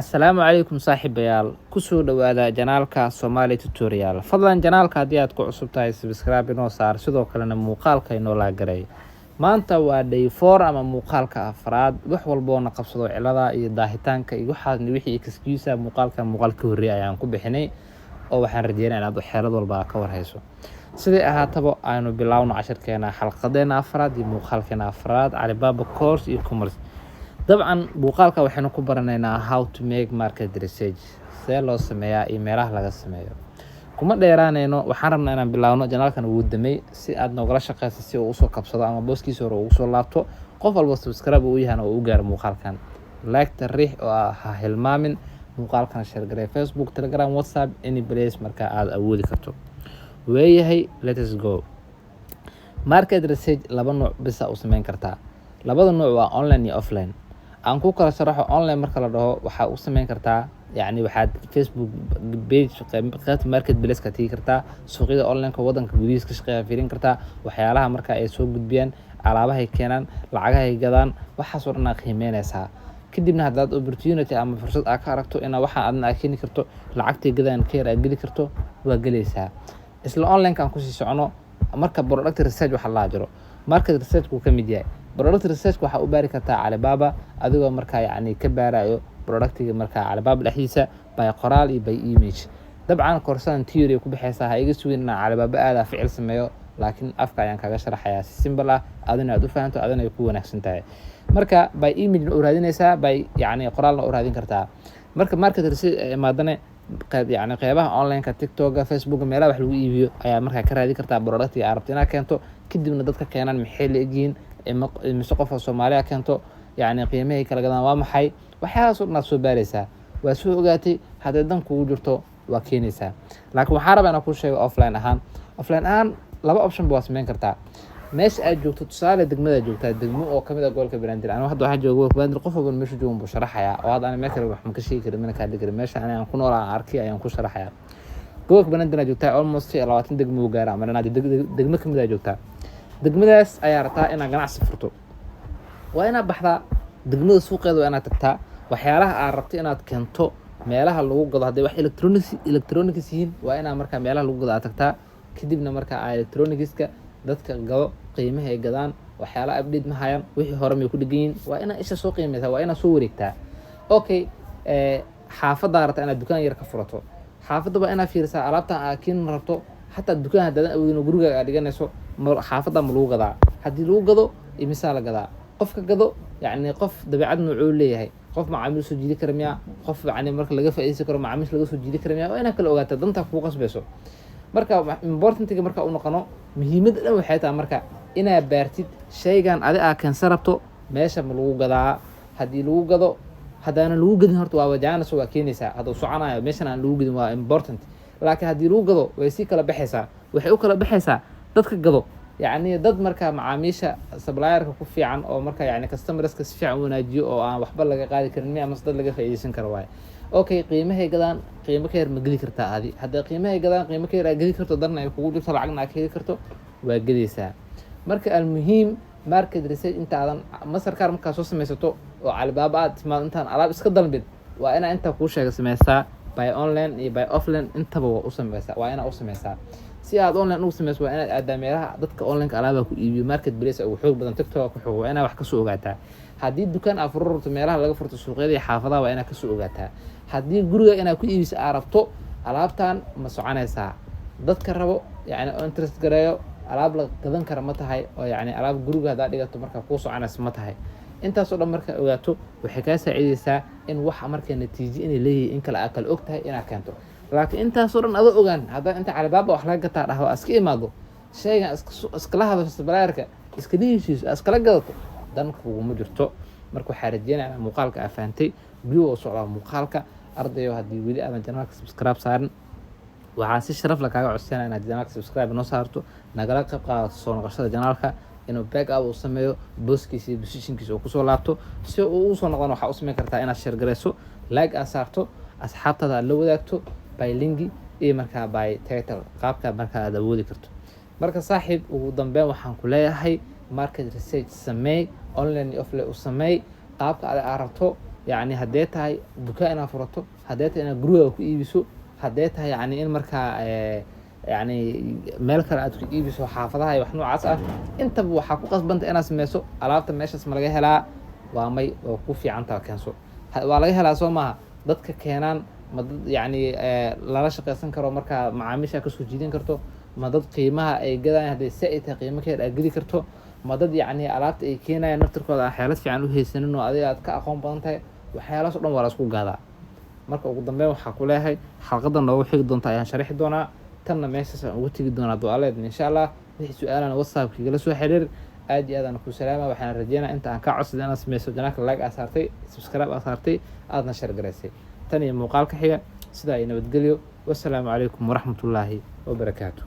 Asalaamu calaykum saaxiibayaal, kusoo dhawaada channelka Somali Tutorial. Fadlan channelka haddii aad ku cusub tahay, subscribe inoo saar, sidoo kalena muuqaalka inoo laagaray. Maanta waa day 4 ama muuqaalka afraad. Wax walboona qabsado, cilada iyo daahitaanka iyo waxaas, wixii excuse, muuqaalka muuqaalka horreeyay ayaan ku bixinay, oo waxaan rajeynaya inaad xeelad walba ka warhayso. Siday ahaataba, aynu bilaawno cashirkeena, xalqadeena afraad iyo muuqaalkeena afraad, Alibaba course e-commerce. Dabcan muuqaalka waxaynu ku baranaynaa how to make market research, see loo sameeyaa iyo meelaha laga sameeyo. Kuma dheeraaneyno, waxaan rabnaa inaan bilaawno. Channelkan wuu damay, si aad noogala shaqeysa si uu usoo kabsado ama booskiisa hore ugu soo laabto, qof walba subscribe uu yahana oo u gaaro muuqaalkan. Like-ta riix oo ha hilmaamin, muuqaalkan share garee Facebook, Telegram, WhatsApp, any place marka aad awoodi karto. Weeyahay, let us go. Market research laba nuuc bisa u sameyn kartaa. Labada nuuc waa online iyo offline. Aan ku kala sharaxo. Online marka la dhaho, waxaa u sameyn kartaa, yacni, waxaad Facebook page qaybta market place ka tigi kartaa, suuqyada online-ka wadanka gudihiisa ka shaqeeya fiirin kartaa, waxyaalaha marka ay soo gudbiyaan, alaabahay keenaan, lacagahay gadaan, waxaasoo dhan aa qiimeyneysaa. Kadibna haddaad opportunity ama fursad aa ka aragto inaa waxa adna aa keeni karto, lacagtay gadaan ka yar aa geli karto, waa gelaysaa. Isla online-ka aan kusii socono. Marka product research waxa la jiro, market research uu ka mid yahay. Product research waxaa u baari kartaa Alibaba, adigoo markaa, yacni, ka baarayo productiga markaa Alibaba dhexdiisa by qoraal iyo by image. Dabcan koorsadan theory ku bixeysaa, ha iga sugin inaan Alibaba aada ficil sameeyo, laakiin afka ayaan kaga sharaxayaa si simple ah, adina aad u fahanto, adina ay ku wanaagsan tahay. Marka by image na u raadinaysaa, by, yacni, qoraalna u raadin kartaa. Marka market research imaadane, qayb, yacni, qeybaha online-ka, TikToka, Facebooka, meelaha wax lagu iibiyo ayaa markaa ka raadin kartaa productiga aad rabto inaad keento. Kadibna dadka keenaan maxay la egyihiin, mise qof oo Soomaaliya keento, yacni, qiimahay kala gadaan waa maxay, waxyaalahaas oo dhan aad soo baaraysaa. Waa soo ogaatay, hadday dan kugu jirto waa keenaysaa. Laakiin waxaan rabaa inaan kuu sheego offline ahaan. Offline ahaan laba option ba waa sameyn kartaa. Meesha aad joogto, tusaale degmada joogtaa, degmo oo kamid ah gobolka Banaadir. Anigu hadda waxaan jooga gobolka Banaadir. Qof walba meeshu joogan buu sharaxayaa, oo hadda ani meel kale wax ma ka sheegi karin, mana ka hadli karin. Meesha ani aan ku nool aan arkay ayaan ku sharaxayaa. Gobolka Banaadir aad joogtaa, almost 20 degmo uu gaara ama dhanaa. Degmo kamid aa joogtaa, degmadaas ayaa rabtaa inaad ganacsi furto. Waa inaad baxdaa degmada suuqeeda, waa inaad tagtaa waxyaalaha aad rabto inaad keento meelaha lagu gado. Hadday wax electronics yihiin, waa inaa markaa meelaha lagu gado aad tagtaa. Kadibna markaa aa electronicska dadka gado, qiimaha ay gadaan, waxyaalaha update ma hayaan, wixii hore may ku dhegan yihiin, waa inaa isha soo qiimeysaa, waa inaad soo wareegtaa. Okay, xaafaddaa rabtaa inaad dukaan yar ka furato. Xaafadda waa inaad fiirisaa alaabtan aad keeni rabto. Xataa dukaan haddaadan awoodin oo gurigaaga aad dhiganayso, ma xaafadda ma lagu gadaa? Haddii lagu gado, imisaa la gadaa? Qofka gado, yacni, qof dabeecad noocuu leeyahay? Qof macaamiil soo jiidi kara miyaa? Qof, yacni, marka laga faa'iideysan karo, macaamiisha laga soo jiidi kara miyaa? Waa inaad kala ogaataa dantaa kugu qasbayso. Marka importantiga marka u noqono, muhiimadda dhan waxay tahay marka inaad baartid shaygan adi aa keensan rabto, meesha ma lagu gadaa. Haddii lagu gado, haddaanan lagu gadin, horta waa wajaanayso, waa keenaysaa. Hadduu soconayo meeshan aan lagu gadin waa important, laakiin haddii lagu gado way sii kala baxaysaa. Waxay u kala baxaysaa dadka gado, yacni, dad marka macaamiisha supplierka ku fiican oo marka, yacni, customerska si fiican u wanaajiyo oo aan waxba laga qaadi karin miya, amase dad laga faa'iideysan karo waaye? Okay, qiimahay gadaan qiimo ka yar ma geli kartaa adi? Hadday qiimahay gadaan qiimo ka yar aad geli karto, darna ay kugu jirto, lacagna aad ka heli karto, waa gedaysaa. Marka almuhiim, market research intaadan Mastercard markaa soo samaysato oo Alibaba aad timaado, intaan alaab iska dalbin, waa inaa intaa kuu sheega sameysaa. By online iyo by offline intaba waa u sameysaa, waa inaa u sameysaa. Si aad online ugu sameyso, waa inaad aadaa meelaha dadka online alaaba ku iibiyo, market place ugu xoog badan, TikTok ku xoog, waa inaad wax kasoo ogaataa. Haddii dukaan aad furo rabto, meelaha laga furto, suuqyada iyo xaafadaha, waa inaad kasoo ogaataa. Haddii guriga inaad ku iibiso aad rabto, alaabtan ma soconaysaa? Dadka rabo, yacni, oo interest gareeyo, alaab la gadan kara ma tahay? Oo, yacni, alaab guriga haddaad dhigato markaa kuu soconaysa ma tahay? Intaasoo dhan markaa ogaato, waxay kaa saacideysaa in waxa markaa natiijo inay leeyihiin in kale aad kala og tahay inaad keento. Laakiin intaasoo dhan adoo ogaan, haddaa inta Alibaba wax laga gataa dhahdo, iska imaado shaygan, iskala hadasho supplierka, iskala heshiiso, iskala gadato, dan kuguma jirto. Marka waxaa rajeynaya muuqaalka aa fahantay. Weli oo socdaa muuqaalka. Ardayo, haddii weli aadan channelka subscribe saarin, waxaa si sharaf la kaaga codsanaya inaad channelka subscribe noo saarto, nagala qayb qaadato soo noqoshada channelka, inuu back up uu sameeyo, booskiisa iyo positionkiisa uu kusoo laabto. Si uu ugu soo noqdona, waxaa u sameyn kartaa inaad share gareyso, like aad saarto, asxaabtada aad la wadaagto by link iyo markaa by title, qaabka markaa aad awoodi karto. Marka saaxiib, ugu dambeyn waxaan ku leeyahay market research sameey, online iyo offline u sameey, qaabka aad rabto. Yacni haddee tahay dukaan inaad furato, haddee tahay inaad gurigaaga ku iibiso, haddee tahay yacni in markaa yacni meel kale aad ku iibiso, xaafadaha iyo wax noocaas ah, intaba waxaa ku qasbanta inaad sameyso. Alaabta meeshaas ma laga helaa? Waa may, oo ku fiicantaa keenso. Waa laga helaa, soo maaha? Dadka keenaan ma dad yacni lala shaqeysan karo, markaa macaamiisha kasoo jiidan karto? Ma dad qiimaha ay gadayaan hadday sa ay tahay qiimo ka yar aad gedi karto? Ma dad yacni alaabta ay keenayaan naftirkooda aan xeelad fiican u haysanin oo adiga aad ka aqoon badan tahay? Waxyaalahaas o dhan waa la isku gaadaa. Marka ugu dambeyn waxaa ku leeyahay, xalqadda noogu xigi doonta ayaan sharixi doonaa, tanna meeshaas aan uga tegi doonaa dualeed, insha Allah. Wixii su-aalana WhatsAppka igala soo xiriir. Aad iyo aad aan ku salaama. Waxaan rajeynaa inta aan kaa codsaday inaad sameyso: channelka like aa saartay, subscribe aa saartay, aadna share garaysay. Tan iyo muuqaalka xiga, sidaa iyo nabadgelyo. Wasalaamu calaykum waraxmatullaahi wabarakaatu.